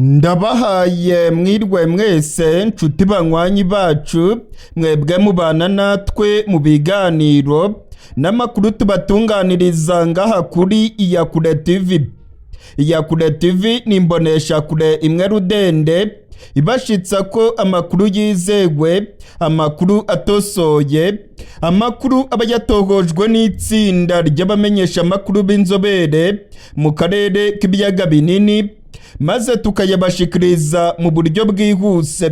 Ndabahaye mwirwe mwese nshuti banywanyi bacu, mwebwe mubana natwe mu biganiro n'amakuru tubatunganiriza ngaha kuri Iyakure TV. Iyakure TV ni imboneshakure imwe rudende ibashitsa ko amakuru yizewe, amakuru atosoye, amakuru aba yatohojwe n'itsinda ry'abamenyeshamakuru b'inzobere mu karere k'ibiyaga binini, maze tukayabashikiriza mu buryo bwihuse.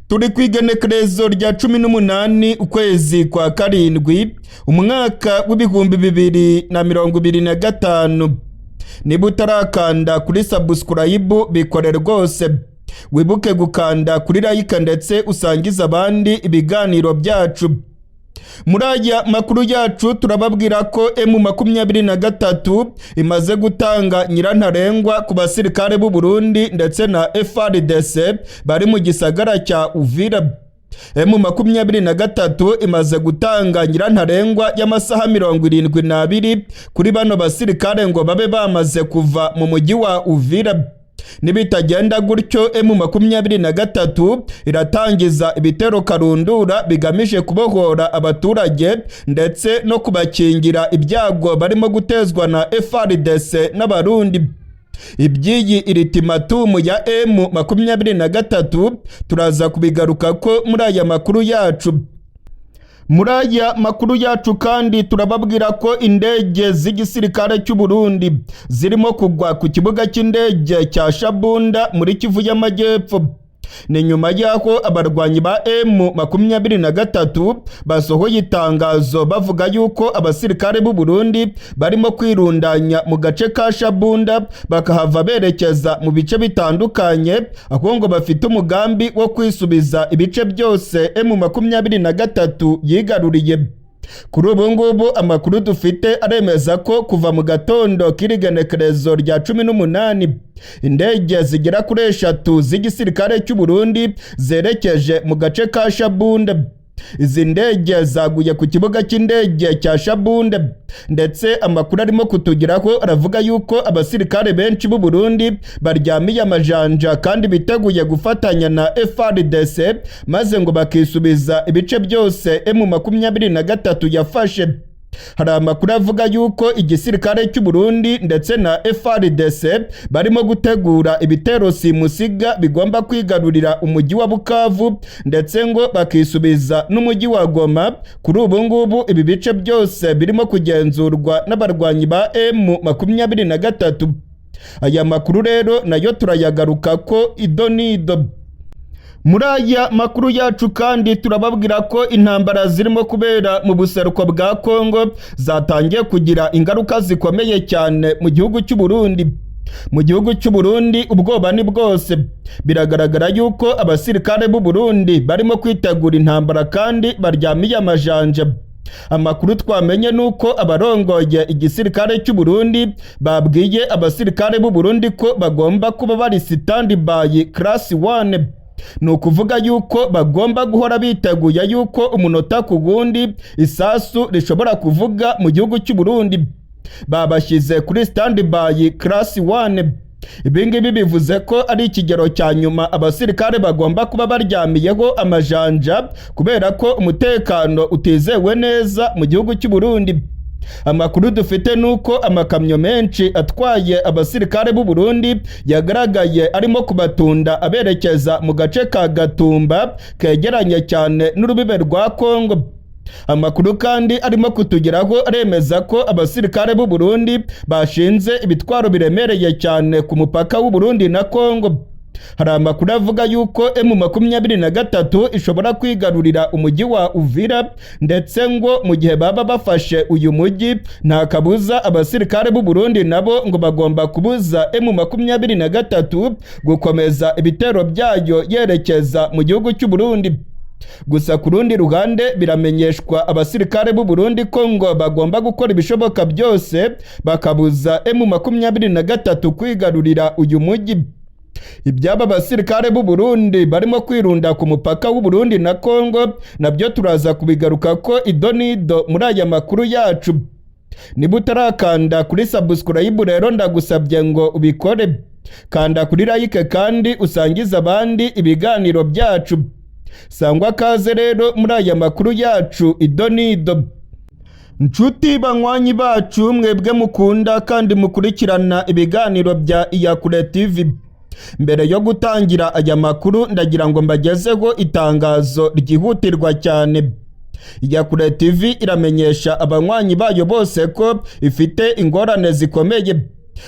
Turi ku igenekerezo rya 18 ukwezi kwa karindwi umwaka w'2025. Niba utarakanda kuri subscribe, bikore rwose. Wibuke gukanda kuri like ndetse usangize abandi ibiganiro byacu. Muri aya makuru yacu turababwira ko M23 imaze gutanga nyirantarengwa ku basirikare b'u Burundi ndetse na FARDC bari mu gisagara cya Uvira. M23 imaze gutanga nyirantarengwa y'amasaha 72 kuri bano basirikare ngo babe bamaze kuva mu mujyi wa Uvira. Nibitagenda gutyo, M23 iratangiza ibitero karundura bigamije kubohora abaturage ndetse no kubakingira ibyago barimo gutezwa na FARDC n'Abarundi. Iby'iyi ultimatum ya M23 turaza kubigaruka ko muri aya makuru yacu. Muri aya makuru yacu kandi turababwira ko indege z'igisirikare cy'u Burundi zirimo kugwa ku kibuga cy'indege cya Shabunda muri Kivu y'Amajyepfo. Ni nyuma y'aho abarwanyi ba M23 basohoye itangazo bavuga yuko abasirikare b'u Burundi barimo kwirundanya mu gace ka Shabunda, bakahava berekeza mu bice bitandukanye, aho ngo bafite umugambi wo kwisubiza ibice byose M23 yigaruriye. Kuri ubu ngubu amakuru dufite aremeza ko kuva mu gatondo k'irigenekerezo rya 18, indege zigera kuri eshatu z'igisirikare cy'u Burundi zerekeje mu gace ka Shabunda. Izi ndege zaguye ku kibuga cy'indege cya Shabunda, ndetse amakuru arimo kutugeraho aravuga yuko abasirikare benshi b'u Burundi baryamiye amajanja kandi biteguye gufatanya na FARDC, maze ngo bakisubiza ibice byose M23 yafashe. Hari amakuru avuga yuko igisirikare cy'u Burundi ndetse na FARDC barimo gutegura ibitero simusiga bigomba kwigarurira umujyi wa Bukavu, ndetse ngo bakisubiza n'umujyi wa Goma. Kuri ubu ngubu ibi bice byose birimo kugenzurwa n'abarwanyi ba M23. Aya makuru rero nayo turayagaruka ko idonido. Muri aya makuru yacu kandi turababwira ko intambara zirimo kubera mu buseruko bwa Kongo zatangiye kugira ingaruka zikomeye cyane mu gihugu cy'u Burundi. Mu gihugu cy'u Burundi ubwoba ni bwose. Biragaragara yuko abasirikare b'u Burundi barimo kwitegura intambara kandi baryamiye amajanja. Amakuru twamenye nuko abarongoye igisirikare cy'u Burundi babwiye abasirikare b'u Burundi ko bagomba kuba bari stand by class 1. Ni ukuvuga yuko bagomba guhora biteguye yuko umunota ku wundi isasu rishobora kuvuga mu gihugu cy'u Burundi. Babashyize kuri stand by class 1. Ibi ngibi bivuze ko ari ikigero cya nyuma abasirikare bagomba kuba baryamiyeho amajanja, kubera ko umutekano utizewe neza mu gihugu cy'u Burundi. Amakuru dufite ni uko amakamyo menshi atwaye abasirikare b'u Burundi yagaragaye arimo kubatunda aberekeza mu gace ka Gatumba kegeranye cyane n'urubibe rwa Kongo. Amakuru kandi arimo kutugeraho aremeza ko abasirikare b'u Burundi bashinze ibitwaro biremereye cyane ku mupaka w'u Burundi na Kongo. Hari amakuru avuga yuko M23 ishobora kwigarurira umujyi wa Uvira, ndetse ngo mu gihe baba bafashe uyu mujyi, nta kabuza abasirikare b'u Burundi nabo ngo bagomba kubuza M23 gukomeza ibitero byayo yerekeza mu gihugu cy'u Burundi. Gusa ku rundi ruhande biramenyeshwa abasirikare b'u Burundi ko ngo bagomba gukora ibishoboka byose bakabuza M23 kwigarurira uyu mujyi. Iby'aba basirikare b'u Burundi barimo kwirunda ku mupaka w'u Burundi na Kongo nabyo turaza kubigaruka ko idonido muri aya makuru yacu. Niba utarakanda kuri subscribe rero, ndagusabye ngo ubikore. Kanda kuri like kandi usangize abandi ibiganiro byacu. Sangwa kaze rero muri aya makuru yacu idonido. Nshuti banywanyi bacu, mwebwe mukunda kandi mukurikirana ibiganiro bya Iyakure TV. Mbere yo gutangira aya makuru, ndagira ngo mbagezeho itangazo ryihutirwa cyane. Iyakure TV iramenyesha abanywanyi bayo bose ko ifite ingorane zikomeye.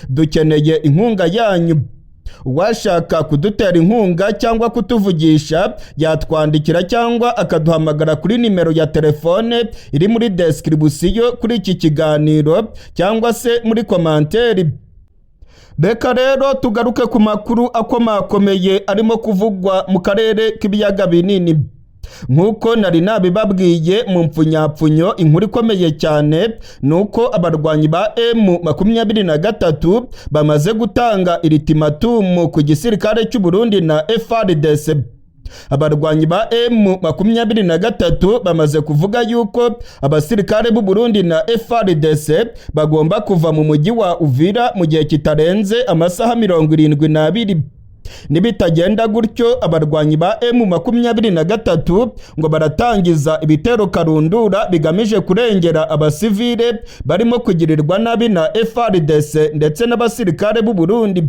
Dukeneye inkunga yanyu. Uwashaka kudutera inkunga cyangwa kutuvugisha yatwandikira cyangwa akaduhamagara kuri nimero ya telefone iri muri description kuri iki kiganiro cyangwa se muri commentaire. Reka rero tugaruke ku makuru akomakomeye arimo kuvugwa mu karere k'ibiyaga binini. Nk'uko nari nabibabwiye mu mpfunyapfunyo, inkuru ikomeye cyane ni uko abarwanyi ba M23 bamaze gutanga ultimatum ku gisirikare cy'u Burundi na FARDC. Abarwanyi ba M23 bamaze kuvuga yuko abasirikare b'u Burundi na FARDC bagomba kuva mu mujyi wa Uvira mu gihe kitarenze amasaha 72. Nibitagenda gutyo, abarwanyi ba M23 ngo baratangiza ibitero karundura bigamije kurengera abasivile barimo kugirirwa nabi na FARDC ndetse n'abasirikare b'u Burundi.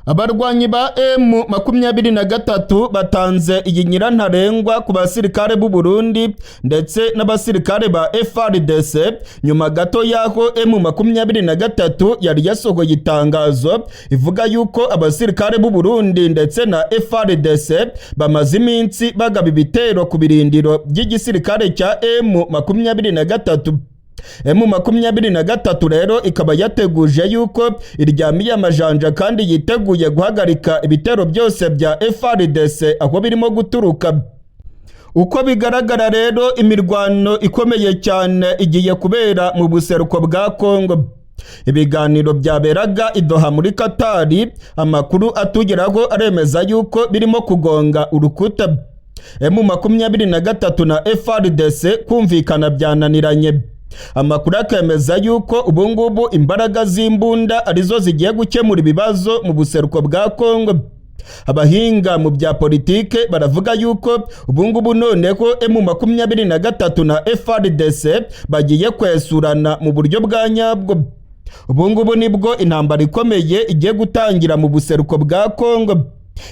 Abarwanyi ba M23 batanze iyi nyirantarengwa ku basirikare b'u Burundi ndetse n'abasirikare ba FARDC nyuma gato y'aho M23 yari yasohoye itangazo ivuga yuko abasirikare b'u Burundi ndetse na FARDC bamaze iminsi bagaba ibitero ku birindiro by'igisirikare cya M23. M23 rero ikaba yateguje yuko iryamiye amajanja kandi yiteguye guhagarika ibitero byose bya FARDC aho birimo guturuka. Uko bigaragara rero, imirwano ikomeye cyane igiye kubera mu buseruko bwa Kongo. Ibiganiro byaberaga i Doha muri Katari, amakuru atugeraho aremeza yuko birimo kugonga urukuta. M23 na FARDC kumvikana byananiranye. Amakuru akemeza yuko ubungubu imbaraga z'imbunda arizo zigiye gukemura ibibazo mu buseruko bwa Kongo. Abahinga mu bya politike baravuga yuko ubungubu noneho M23 na FARDC bagiye kwesurana mu buryo bwa nyabwo. Ubungubu nibwo intambara ikomeye igiye gutangira mu buseruko bwa Kongo.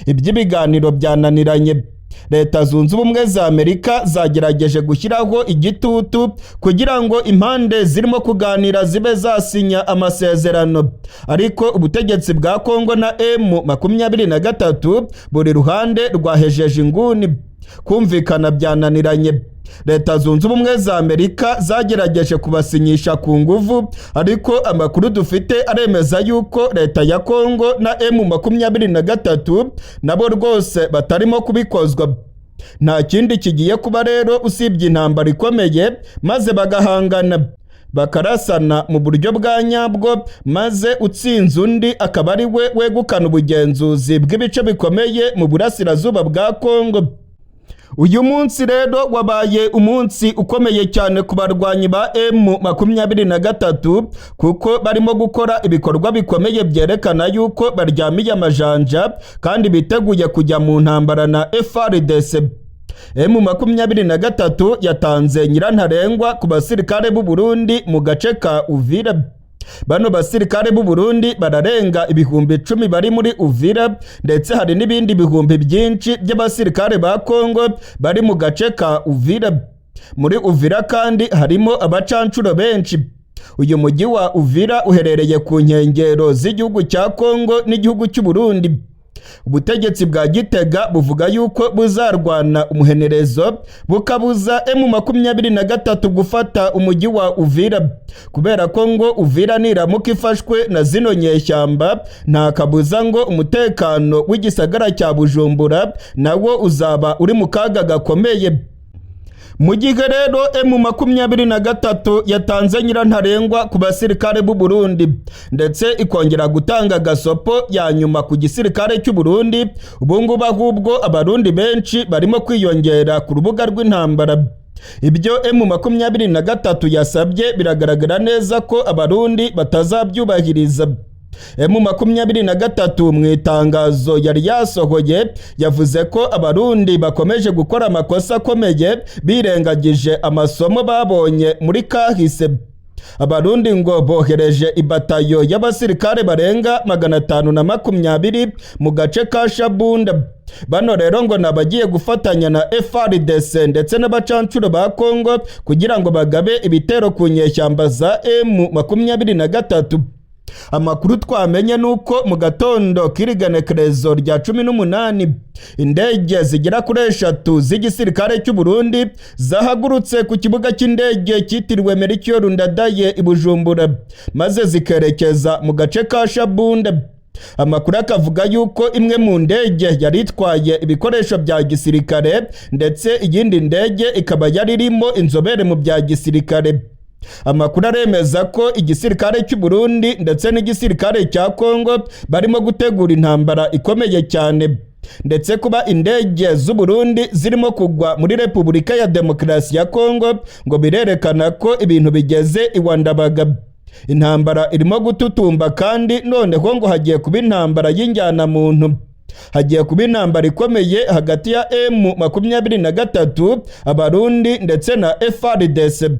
Iby'ibiganiro byananiranye. Leta Zunze Ubumwe za Amerika zagerageje gushyiraho igitutu kugira ngo impande zirimo kuganira zibe zasinya amasezerano, ariko ubutegetsi bwa Kongo na M23 buri ruhande rwahejeje inguni, kumvikana byananiranye. Leta Zunze Ubumwe za Amerika zagerageje kubasinyisha ku nguvu, ariko amakuru dufite aremeza yuko leta ya Kongo na M23 nabo rwose batarimo kubikozwa. Nta kindi kigiye kuba rero usibye intambara ikomeye, maze bagahangana, bakarasana mu buryo bwa nyabwo, maze utsinze undi akaba ari we wegukana ubugenzuzi bw'ibice bikomeye mu burasirazuba bwa Kongo. Uyu munsi rero wabaye umunsi ukomeye cyane ku barwanyi ba M23, kuko barimo gukora ibikorwa bikomeye byerekana yuko baryamiye amajanja kandi biteguye kujya mu ntambara na FARDC. M23 yatanze nyirantarengwa ku basirikare b'u Burundi mu gace ka Uvira. Bano basirikare b'u Burundi bararenga 10,000 bari muri Uvira, ndetse hari n'ibindi bihumbi byinshi by'abasirikare ba Kongo bari mu gace ka Uvira. Muri Uvira kandi harimo abacancuro benshi. Uyu mujyi wa Uvira uherereye ku nkengero z'igihugu cya Kongo n'igihugu cy'u Burundi. Ubutegetsi bwa Gitega buvuga yuko buzarwana umuhenerezo bukabuza M23 gufata umujyi wa Uvira, kubera ko ngo Uvira niramuka ifashwe na zino nyeshyamba, nta kabuza ngo umutekano w'igisagara cya Bujumbura nawo uzaba uri mu kaga gakomeye. Mu gihe rero M23 yatanze nyirantarengwa ku basirikare b'u Burundi ndetse ikongera gutanga gasopo ya nyuma ku gisirikare cy'u Burundi, ubu ngubu ahubwo Abarundi benshi barimo kwiyongera ku rubuga rw'intambara. Ibyo M23 yasabye biragaragara neza ko Abarundi batazabyubahiriza. M23 mu itangazo yari yasohoye yavuze ko Abarundi bakomeje gukora amakosa akomeye birengagije amasomo babonye muri kahise. Abarundi ngo bohereje ibatayo y'abasirikare barenga 520 mu gace ka Shabunda. Bano rero ngo nabagiye gufatanya na FARDC ndetse n'abacancuro ba Kongo kugira ngo bagabe ibitero ku nyeshyamba za M23. Amakuru twamenye nuko mu gatondo k'irigenekerezo rya 18 indege zigera kuri 3 z'igisirikare cy'u Burundi zahagurutse ku kibuga cy'indege cyitiriwe Melchior Ndadaye i Bujumbura, maze zikerekeza mu gace ka Shabunda. Amakuru akavuga yuko imwe mu ndege yari itwaye ibikoresho bya gisirikare ndetse iyindi ndege ikaba yari irimo inzobere mu bya gisirikare. Amakuru aremeza ko igisirikare cy'u Burundi ndetse n'igisirikare cya Kongo barimo gutegura intambara ikomeye cyane, ndetse kuba indege z'u Burundi zirimo kugwa muri Repubulika ya Demokarasi ya Kongo ngo birerekana ko ibintu bigeze iwandabaga. Intambara irimo gututumba kandi noneho ngo hagiye kuba intambara y'injyana muntu. Hagiye kuba intambara ikomeye hagati ya M23, Abarundi ndetse na FARDC.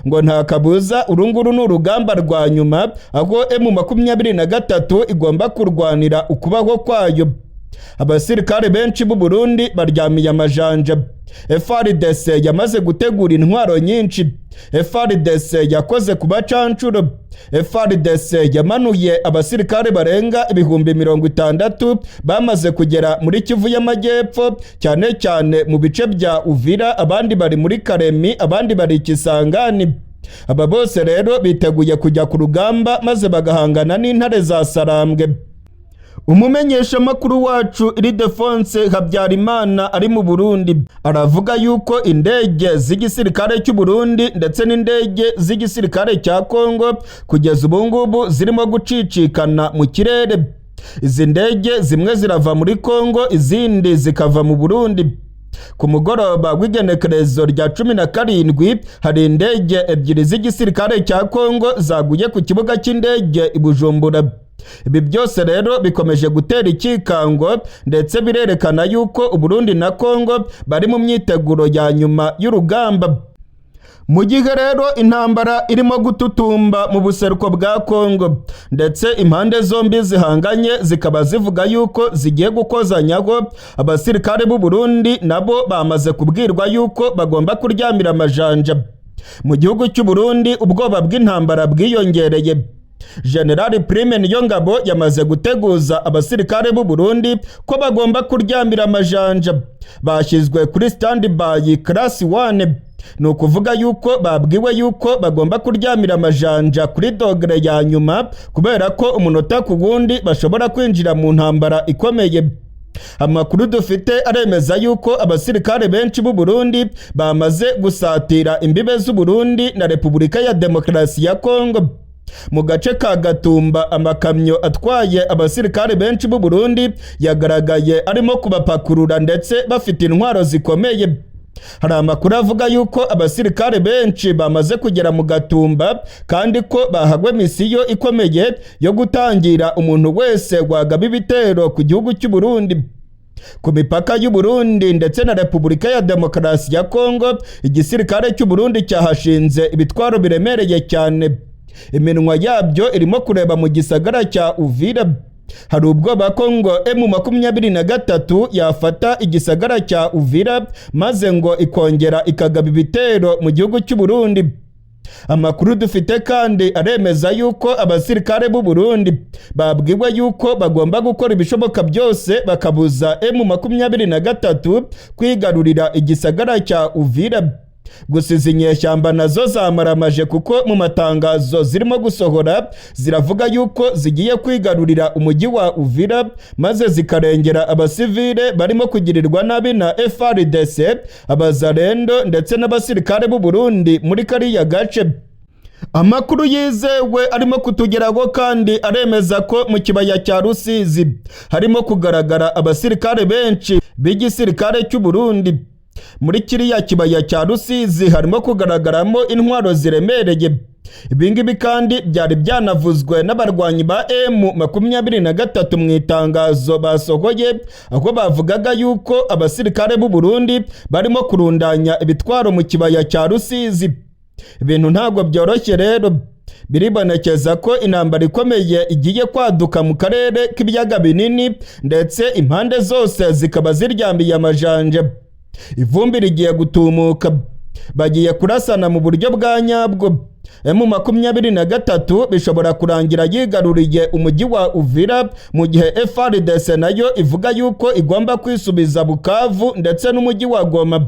Ngo nta kabuza urunguru ni urugamba rwa nyuma aho M23 igomba kurwanira ukubaho kwayo. Abasirikare benshi b'u Burundi baryamiye amajanja. FARDC yamaze gutegura intwaro nyinshi. FARDC yakoze ku bacancuro. FARDC yamanuye abasirikare barenga 60,000 bamaze kugera muri Kivu y'Amajyepfo, cyane cyane mu bice bya Uvira, abandi bari muri Karemi, abandi bari Kisangani. Aba bose rero biteguye kujya ku rugamba maze bagahangana n'intare za Sarambwe. Umumenyeshamakuru wacu Ildefonse Habyarimana ari mu Burundi aravuga yuko indege z'igisirikare cy'u Burundi ndetse n'indege z'igisirikare cya Kongo kugeza ubu ngubu zirimo gucicikana mu kirere. Izi ndege zimwe zirava muri Kongo, izindi zikava mu Burundi. Ku mugoroba w'igenekerezo rya 17 hari indege 2 z'igisirikare cya Kongo zaguye ku kibuga cy'indege i Bujumbura. Ibi byose rero bikomeje gutera ikikango ndetse birerekana yuko Uburundi na Kongo bari mu myiteguro ya nyuma y'urugamba. Mu gihe rero intambara irimo gututumba mu buseruko bwa Kongo ndetse impande zombi zihanganye zikaba zivuga yuko zigiye gukozanyaho, abasirikare b'u Burundi nabo bamaze kubwirwa yuko bagomba kuryamira amajanja. Mu gihugu cy'u Burundi ubwoba bw'intambara bwiyongereye. General Prime Niyongabo yamaze guteguza abasirikare b'u Burundi ko bagomba kuryamira amajanja. Bashyizwe kuri standby class 1. Ni ukuvuga yuko babwiwe yuko bagomba kuryamira amajanja kuri dogere ya nyuma, kubera ko umunota ku wundi bashobora kwinjira mu ntambara ikomeye. Amakuru dufite aremeza yuko abasirikare benshi b'u Burundi bamaze gusatira imbibe z'u Burundi na Repubulika ya Demokarasi ya Kongo. Mu gace ka Gatumba amakamyo atwaye abasirikare benshi b'u Burundi yagaragaye arimo kubapakurura ndetse bafite intwaro zikomeye. Hari amakuru avuga yuko abasirikare benshi bamaze kugera mu Gatumba kandi ko bahagwe misiyo ikomeye yo gutangira umuntu wese wagaba ibitero ku gihugu cy'u Burundi. Ku mipaka y'u Burundi ndetse na Repubulika ya Demokarasi ya Kongo, igisirikare cy'u Burundi cyahashinze ibitwaro biremereye cyane. Iminwa yabyo irimo kureba mu gisagara cya Uvira. Hari ubwoba ko ngo M23 yafata igisagara cya Uvira maze ngo ikongera ikagaba ibitero mu gihugu cy'u Burundi. Amakuru dufite kandi aremeza yuko abasirikare b'u Burundi babwiwe yuko bagomba gukora ibishoboka byose bakabuza M23 kwigarurira igisagara cya Uvira. Gusa izi nyeshyamba nazo zamaramaje, kuko mu matangazo zirimo gusohora ziravuga yuko zigiye kwigarurira umujyi wa Uvira maze zikarengera abasivile barimo kugirirwa nabi na FARDC, abazarendo ndetse n'abasirikare b'u Burundi muri kariya gace. Amakuru yizewe arimo kutugeraho kandi aremeza ko mu kibaya cya Rusizi harimo kugaragara abasirikare benshi b'igisirikare cy'u Burundi. Muri kiriya kibaya cya Rusizi harimo kugaragaramo intwaro ziremereye. Ibingibi kandi byari byanavuzwe n'abarwanyi ba M23 mu itangazo basohoye, aho bavugaga yuko abasirikare b'u Burundi barimo kurundanya ibitwaro mu kibaya cya Rusizi. Ibintu ntabwo byoroshye rero, biribonekeza ko intambara ikomeye igiye kwaduka mu karere k'ibiyaga binini, ndetse impande zose zikaba ziryamiye amajanja. Ivumbi rigiye gutumuka, bagiye kurasana mu buryo bwa nyabwo. M23 bishobora kurangira yigaruriye umujyi wa Uvira, mu gihe FARDC nayo ivuga yuko igomba kwisubiza Bukavu ndetse n'umujyi wa Goma.